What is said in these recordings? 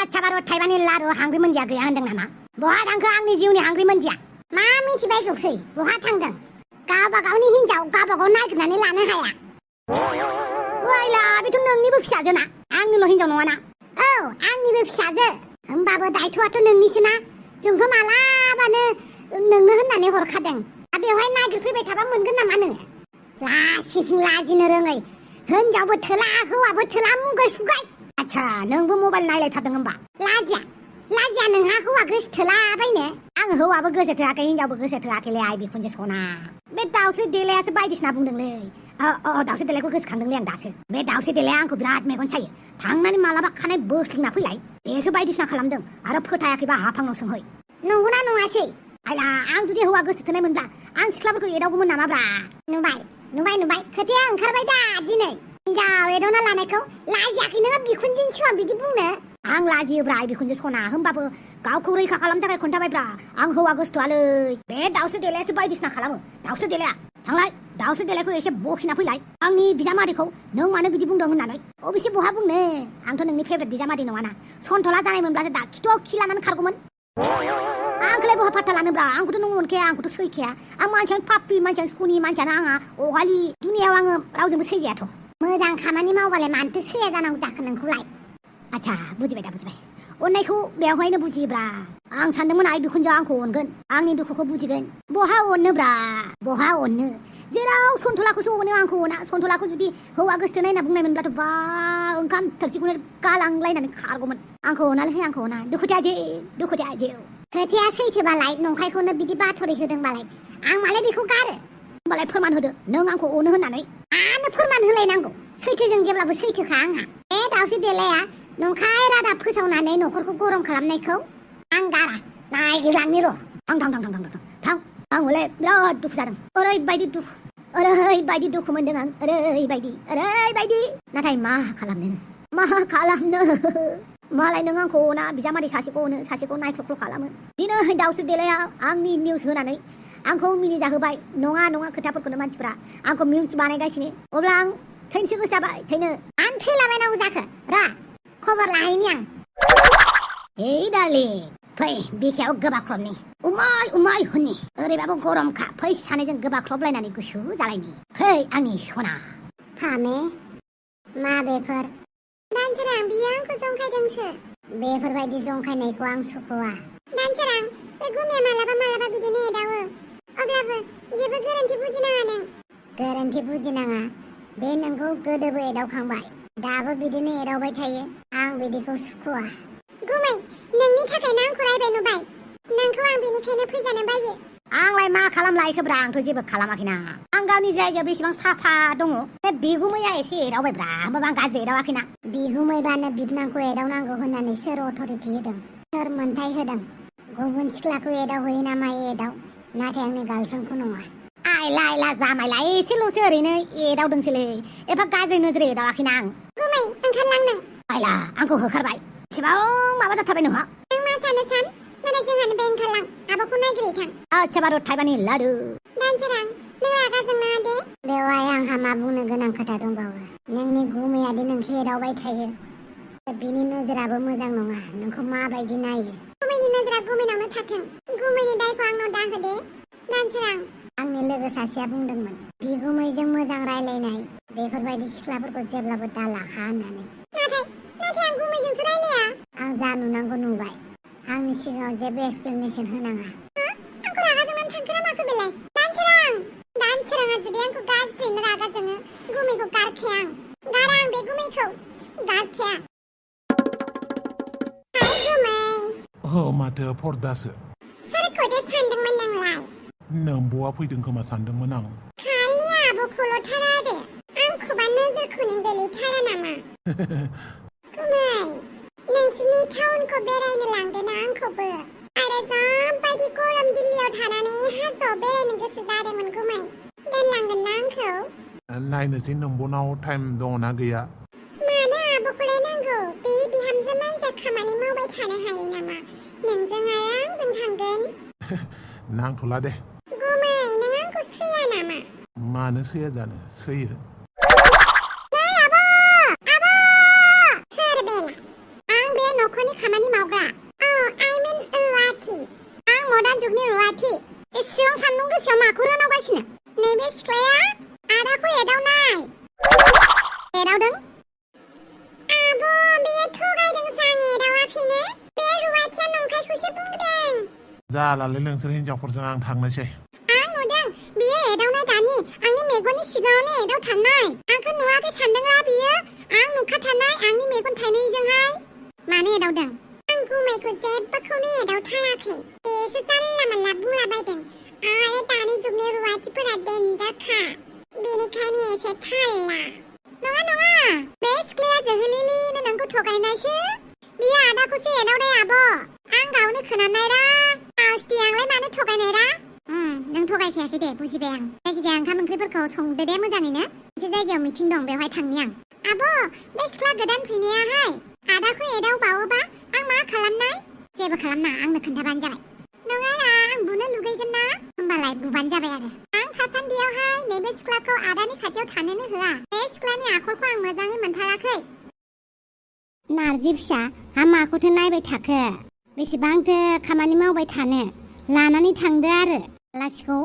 आच्छा बार' थाइबानि लारु हांग्रि मोनजिया गैया होनदों नामा? बहा थांखो आंनि जिउनि हांग्रि मोनजिया? मा मिथिबायगौसै बहा थांदों? गावबा गावनि हिनजाव गावबा गाव नागिरनानै लानो हाया। ओइला बेथ' नोंनिबो फिसाजो ना, आंनिल' हिनजाव नङाना? औ आंनिबो फिसाजो, होमबाबो दायथ'आथ' नोंनिसोना। जोंथ' मालाबानो नोंनो होननानै हरखादों। बेवहाय नागिरफैबाय थाबा मोनगोन नामा नोङो? लासिंसिं लाजिनो रोङै, हिनजावबो थोला हौवाबो थोला मुगै सुगै। आच्छा नोंबो मबाइल नायलायथारदों होमबा? लाजिया नोंहा हौवा गोसो थोलाबायनो? आं हौवाबो गोसो थोआखै हिनजावबो गोसो थोआखैलै आइ बिखुनजो सना। बे दाउस्रि देलायासो बायदिसिना बुंदोंलै। दाउस्रि देलायखौ गोसोखांदोंलै आं दासो। बे दाउस्रि देलाया आंखौ बिराद मेगन सायो। थांनानै मालाबा खानाय बोस्लिंना फैलाय। बेसो बायदिसिना खालामदों आरो फोथायाखैबा हाफांनाव सोंहै। नंगौना नङासै? आइला आं जुदि हौवा गोसो थोनायमोनब्ला आं सिख्लाफोरखौ एदावगौमोन नामाब्रा? नुबाय खोथाया ओंखारबाय दा दिनै। हिनजाव एदावना लानायखौ लाजियाखै नोङो बिखुनजोनि सिगाङाव बिदि बुंनो? आं लाजियोब्रा आइ बिखुनजो सना, होमबाबो गावखौ रैखा खालामनो थाखाय खोन्थाबायब्रा। आं हौवा गोसोथोआलै। बे दाउस्रि देलायासो बायदिसिना खालामो। दाउस्रि देलाया थांलाय, दाउस्रि देलायखौ एसे बखिना फैलाय। आंनि बिजामादैखौ नों मानो बिदि बुंदों होननानै। अबेसे बहा बुंनो, आंथ' नोंनि फेभरेट बिजामादै नङाना। सन्थला जानायमोनब्लासो दा खिथुआव खिलानानै खारगौमोन। आंखौलाय बहा फात्ता लानोब्रा, आंखौथ' नों अनखाया, आंखौथ' सैखाया। आं मानसियानो पापि, मानसियानो सनि, मानसियानो आंहा अगालि। दुनियाव आङो रावजोंबो सैजायाथ'। मोजां खामानि मावबालाय मानोथो सैया जानांगौ जाखो नोंखौलाय? आच्छा बुजिबाय दा बुजिबाय। अननायखौ बेवहायनो बुजियोब्रा। आं सानदोंमोन आइ बिखुनजोआ आंखौ अनगोन, आंनि दुखुखौ बुजिगोन। बहा अननोब्रा, बहा अननो। जेराव सन्थलाखौसो अनो, आंखौ अना। सन्थलाखौ जुदि हौवा गोसोथोनाय होनना बुंनायमोनब्लाथ' बा ओंखाम थोरसिखौनो गालांलायनानै खारगौमोन। आंखौ अनालै आंखौ अना। दुखुथिया जे खोथाया सैथोबालाय, नंखायखौनो बिदि बाथरि होदोंबालाय आं मालाय बेखौ गारो? होमबालाय फोरमान होदो नों आंखौ अनो होननानै। मानो फोरमान होलायनांगौ? सैथोजों जेब्लाबो सैथोखा आंहा। बे दाउस्रि देलाया नंखाय रादाब फोसावनानै न'खरखौ गरम खालामनायखौ आं गारा। नायगिरलांनि र'। थां। आं हले बिराद दुखु जादों। ओरैबायदि दुखु मोनदों आं। ओरैबायदि। नाथाय मा खालामनो? मालाय नों आंखौ अना, बिजामादै सासेखौ अनो, सासेखौ नायख्ल'ख्ल' खालामो। दिनै दाउस्रि देलाया आंनि निउस होनानै आंखौ मिनिजाहोबाय। नङा खोथाफोरखौनो मानसिफ्रा आंखौ मिम्स बानायगासिनो। अब्ला आं थैनोसो गोसो जाबाय, थैनो। आं थैलाबायनांगौ जाखो? र' खबर लाहैनि आं। हे डार्लिं, फै बिखायाव गोबाख्रबनि। उमाय होननि। ओरैबाबो गरमखा, फै सानैजों गोबाख्रबलायनानै गुसु जालायनि। फै आंनि सना। फामे मा बेफोर? दानसोरां बियो आंखौ जंखायदोंसो। बेफोरबायदि जंखायनायखौ आं सुखुवा। दानसोरां बे गुमाया मालाबा बिदिनो एदावो। अब्लाबो जेबो गोरोन्थि बुजिनाङा नों। गोरोन्थि बुजिनाङा? बे नोंखौ गोदोबो एदावखांबाय, दाबो बिदिनो एदावबाय थायो। आं बिदिखौ सुखुवा। गुमै नोंनि थाखायनो आंखौ रायबाय नुबाय। नोंखौ आं बेनिखायनो फैजानो बायो। आंलाय मा खालामलायखोब्रा, आंथ' जेबो खालामाखैना। आं गावनि जायगायाव बेसेबां साफा दङ। बे बिगुमैया एसे एदावबायब्रा, होमबाबो आं गाज्रि एदावाखैना। बिगुमैबानो बिबनांखौ एदावनांगौ होननानै सोर अथ'रिटि होदों? सोर मोन्थाय होदों? गुबुन सिख्लाखौ एदावहैयो ना मायो एदाव, नाथाय आंनि गार्लफ्रेन्डखौ नङा। आइला जामायला एसेल'सो ओरैनो एदावदोंसोलै, एफा गाज्रि नोजोरै एदावाखैना आं। गुमै ओंखारलांनो। आइला आंखौ होखारबाय। एसेबां माबा जाथारबाय नोंहा। नों मा सानो सान? नाथाय जोंहानो बे ओंखारलां, आब'खौ नायग्रोहैथां। आच्छा बार' थाइबानि लारु। दानसोरां नों रागा जोंनाङा दे। बेवहाय आंहा मा बुंनो गोनां खोथा दंबावो। नोंनि गुमैयादि नोंखौ एदावबाय थायो, बिनि नोजोराबो मोजां नङा। नोंखौ माबायदि नायो? गुमैनि नोजोरा गुमैनावनो थाथों। गुमैनि दायखौ आंनाव दाहोदे। दानसोरां आंनि लोगो सासेया बुंदोंमोन, बिगुमैजों मोजां रायलायनाय बेफोरबायदि सिख्लाफोरखौ जेब्लाबो दा लाखा होननानै। नाथाय आं गुमैजोंसो रायलाया। आं जा नुनांगौ नुबाय। आंनि सिगाङाव जेबो एक्सप्लेनेसन होनाङा। आंखौ रागा जोंनानै थांखो ना माखो बेलाय? दानसोराङा जुदि आंखौ गाज्रियैनो रागा जोङो, गुमैखौ गारखाया आं। गारा आं बे गुमैखौ। गारखाया। हाय गुमै। माथो फरदासो। सोरखौथो सानदोंमोन नोंलाय? नोंब'आ फैदों खोमा सानदोंमोन आं। खालि आब'खौल'थार आरो आंखौबा नोजोरखौनो गोलैथारा नामा? गुमै नोंसिनि टाउनखौ बेरायनो लांदोना आंखौबो। आरो जाबायदि गरम दिल्लीयाव थानानै हाजोआव बेरायनो गोसो जादोंमोन गुमै। दोनलांगोन ना आंखौ? नायनोसै नोंब'नाव टाइम दङना गैया। मानो आब'खौलाय नांगौ? बे बिहामजो मानसिया खामानि मावबाय थानो हायो नामा? नोंजों आरामजों थांगोन। नांथ'ला दे। गुमै नों आंखौ सैया नामा? मानो सैया जानो, सैयो। न'खरनि खामानि मावग्रा I mean रुवाथि आं मडार्न जुगनि रुवाथि एसेबां सान्दुं गोसायाव माखौ रोनावगासिनो नैबे सिख्लाया आदाखौ एदावनाय एदावदों आब' बेयो थगायदों जां एदावाखैनो बे रुवाथिया नंखायखौसो बुंदों जालालै नोंसोर हिनजावफोरजों आं थांनोसै आं नुदों बियो एदावनाय दानि आंनि मेगननि सिगाङावनो एदावथारनाय आंखौ नुवाखै सानदोंरा बियो आं नुखाथारनाय आंनि मेगन थाइनैजोंहाय मानो एदावदों आं गुमैखौ जेबोखौनो एदावथाराखै बेसो जानला मानला बुंलाबायदों आरो दानि जुगनि रुवाथिफोरा देनजारखा बेनिखायनो एसे थाल ला नङा बे सिख्लाया जोहोलिलिनो नोंखौ थगायनायसो बियो आदाखौसो एदावनाय आब' आं गावनो खोनानायरा आस्ति आंलाय मानो थगायनायरा नों थगायखायाखै दे बुजिबाय आं जायखिजाया ओंखाम ओंख्रिफोरखौ संदो दे मोजाङैनो मोनसे जायगायाव मिटिं दं बेवहाय थांनि आं आब' बे सिख्ला गोदान फैनायाहाय आदाखौ एदावबावोबा आं मा खालामनाय जेबो खालामनाङा आंनो खोन्थाबानो जाबाय नङारा आं बुनो लुगैगोन ना होमबालाय बुबानो जाबाय आरो आं थासान्दियावहाय नैबे सिख्लाखौ आदानि खाथियाव थानोनो होआ बे सिख्लानि आखलखौ आं मोजाङै मोनथाराखै नारजि फिसा हा माखौथो नायबाय थाखो बेसेबांथो खामानि मावबाय थानो लानानै थांदो आरो आलासिखौ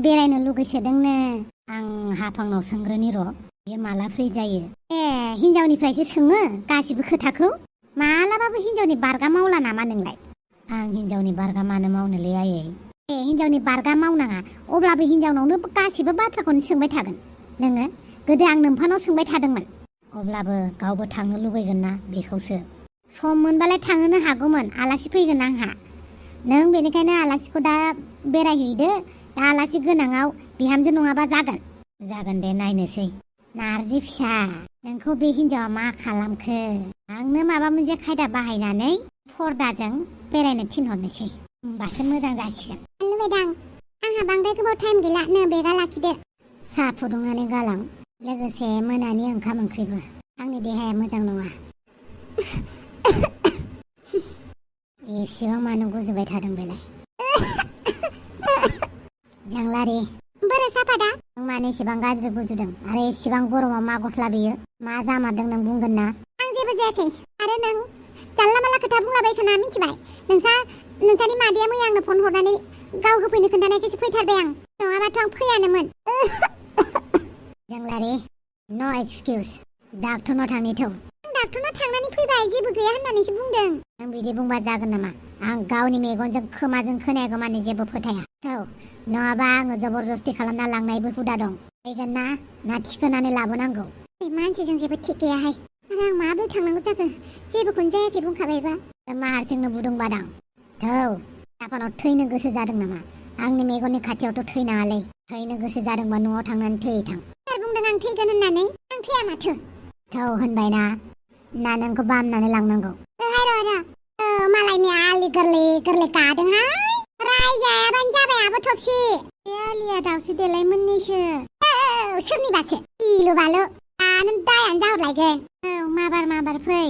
बेरायनो लुगैसोदोंनो आं हाफांनाव सोंग्रोनि र' बियो माला फ्रि जायो हिनजावनिफ्रायसो सोङो गासिबो खोथाखौ मालाबाबो हिनजावनि बारगा मावला नामा नोंलाय आं हिनजावनि बारगा मानो मावनोलै आयै हिनजावनि बारगा मावनाङा अब्लाबो हिनजावनावनो गासिबो बाथ्राखौनो सोंबाय थागोन नोङो गोदो आं नोम्फानाव सोंबाय थादोंमोन अब्लाबो गावबो थांनो लुगैगोन ना बेखौसो सम मोनबालाय थांनो हागौमोन आलासि फैगोन आंहा नों बेनिखायनो आलासिखौ दा बेरायहैदो दा आलासि गोनाङाव बिहामजो नङाबा जागोन दे नायनोसै नारजि फिसा नोंखौ बे हिनजावा मा खालामखो आंनो माबा मोनसे खायदा बाहायनानै फर्दाजों बेरायनो थिनहरनोसै होमबासो मोजां जासिगोन लुबैदां आंहा बांद्राय गोबाव टाइम गैला नो बेगा लाखिदो साहा फुदुंनानै गालां लोगोसे मोनानि ओंखाम ओंख्रिबो आंनि देहाया मोजां नङा एसेबां मानो गुजुबाय थादों बेलाय जांलारि बोरै साफादा नों मानो एसेबां गाज्रि गुजुदों आरो एसेबां गरमाव मा गस्ला बेयो मा जामारदों नों बुंगोन ना आं जेबो जायाखै आरो नों जानला मानला खोथा बुंलाबाय खोना मिथिबाय नोंसानि मादैया मैया आंनो फन हरनानै गाव होफैनो खोन्थानायखायसो फैथारबाय आं नङाबाथ' आं फैयानोमोन जांलारि नो एक्सकिउज डाक्टरनाव थांनि थौ डाक्टरनाव थांनानै फैबाय जेबो गैया होननानैसो बुंदों नों बिदि बुंबा जागोन नामा आं गावनि मेगनजों खोमाजों खोनायागौ माने जेबो फोथाया थौ नङाबा आङो जबरदस्ति खालामना लांनायबो हुदा दं फैगोन ना थिखोनानै लाबोनांगौ मानसिजों जेबो थिग गैयाहाय आरो आं माबोरै थांनांगौ जाखो जेबोखौनो जायाखै बुंखाबायबा मा हारसिंनो बुदुंबादां थौ जापानाव थैनो गोसो जादों नामा आंनि मेगननि खाथियावथ' थैनाङालै थैनो गोसो जादोंबा न'आव थांनानै थैथां सोर बुंदों आं थैगोन होननानै आं थैया माथो थौ होनबायना ना नोंखौ बामनानै लांनांगौ मालायनि आलि गोरलै गादोंहाय रायजायाबानो जाबाय आबो थफसि आलिया दावसि देलायमोननिसो सोरनिबासो इलु बालु दानो दायानो जाहरलायगोन माबार फै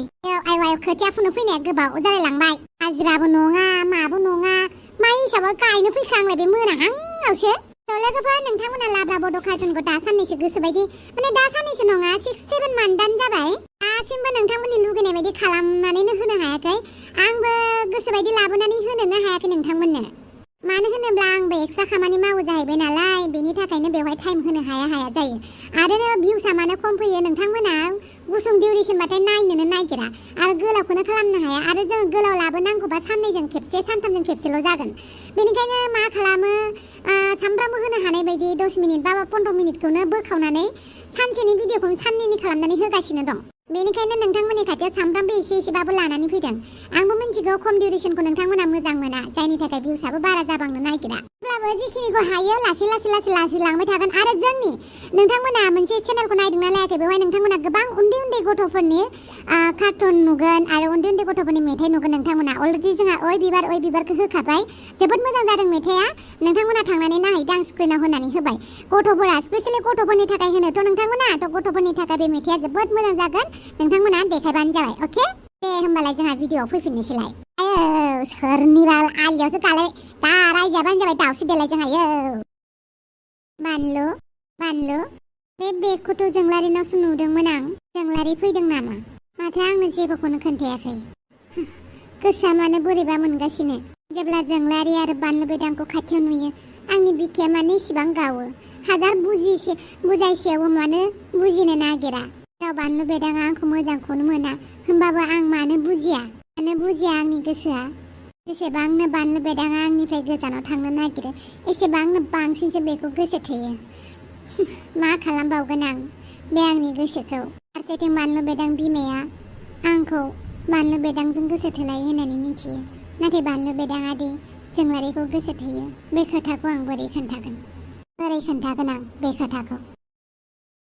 आइवाय खोथिया फुनो फैनाया गोबाव जालायलांबाय हाजिराबो नङा माबो नङा माइ हिसाबै गायनो फैखो आंलाय बे मोनाहांआवसो लोगोफोर नोंथांमोना लाब्रा बड' कार्टुनखौ दा साननैसो गोसोबायदि माने दा साननैसो नङा 6-7 मान्थानो जाबाय दासिमबो नोंथांमोननि लुगैनाय बायदि खालामनानैनो होनो हायाखै आंबो गोसोबायदि लाबोनानै होनोनो हायाखै नोंथांमोननो मानो होनोब्ला आंबो एक्सट्रा खामानि मावो जाहैबाय नालाय बेनि थाखायनो बेवहाय टाइम होनो हाया जायो आरो भिउसा मानो खम फैयो नोंथांमोना गुसुं डिउरेसनबाथाय नायनोनो नागिरा आरो गोलावखौनो खालामनो हाया आरो जों गोलाव लाबोनांगौबा साननैजों खेबसे सानथामजों खेबसेल' जागोन बेनिखायनो मा खालामो सामफ्रामबो होनो हानाय बायदि 10 मिनिट बा 15 मिनिटखौनो बोखावनानै सानसेनि भिडिअखौनो साननैनि खालामनानै होगासिनो दं बेनिखायनो नोंथांमोननि खाथियाव सामफ्रामबो एसेबाबो लानानै फैदों आंबो मिथिगौ खम डिउरेसनखौ नोंथांमोना मोजां मोना जायनि थाखाय भिउसाबो बारा जाबांनो नागिरा अब्लाबो जिखिनिखौ हायो लासै लांबाय थागोन आरो जोंनि नोंथांमोना मोनसे चेनेलखौ नायदोंना नायाखै बेवहाय नोंथांमोना गोबां उन्दै गथ'फोरनि कार्टुन नुगोन आरो उन्दै गथ'फोरनि मेथाइ नुगोन नोंथांमोना अलरेडि जोंहा ओइ बिबारखौ होखाबाय जोबोद मोजां जादों मेथाइआ नोंथांमोना थांनानै नायहैदो आं स्क्रिनाव होनानै होबाय गथ'फोरा स्पेशेलि गथ'फोरनि थाखाय होनोथ' नोंथांमोना गथ'फोरनि थाखाय बे मेथाइआ जोबोद मोजां जागोन नोंथांमोना देखायबानो जाबाय अके दे होमबालाय जोंहा भिडिअआव फैफिननोसैलाय सोरनिबा आलियावसो गालाय दा रायजाबानो जाबाय दावसि देलायजों आयो बानलु बे बेगखौथ' जोंलारिनावसो नुदोंमोन आं जोंलारि फैदों नामा माथो आंनो जेबोखौनो खोन्थायाखै गोसोआ मानो बोरैबा मोनगासिनो जेब्ला जोंलारि आरो बानलु बेदांखौ खाथियाव नुयो। आंनि बिखाया मानो इसिबां गावो। हाजार बुजायसेयावबो मानो बुजिनो नागिरा। बानलु बेदाङा आंखौ मोजांखौनो मोना, होमबाबो आं मानो बुजिया आंनि गोसोआ। जेसेबांनो बानलु बेदाङा आंनिफ्राय गोजानाव थांनो नागिरो एसेबांनो बांसिनसो बेखौ गोसो थोयो। मा खालामबावगोन आं बे आंनि गोसोखौ। फारसेथिं बानलु बेदां बिमाया आंखौ बानलु बेदांजों गोसो थोलायो होननानै मिथियो, नाथाय बानलु बेदाङा दि जोंलारिखौ गोसो थोयो बे खोथाखौ आं बोरै खोन्थागोन आं बे खोथाखौ।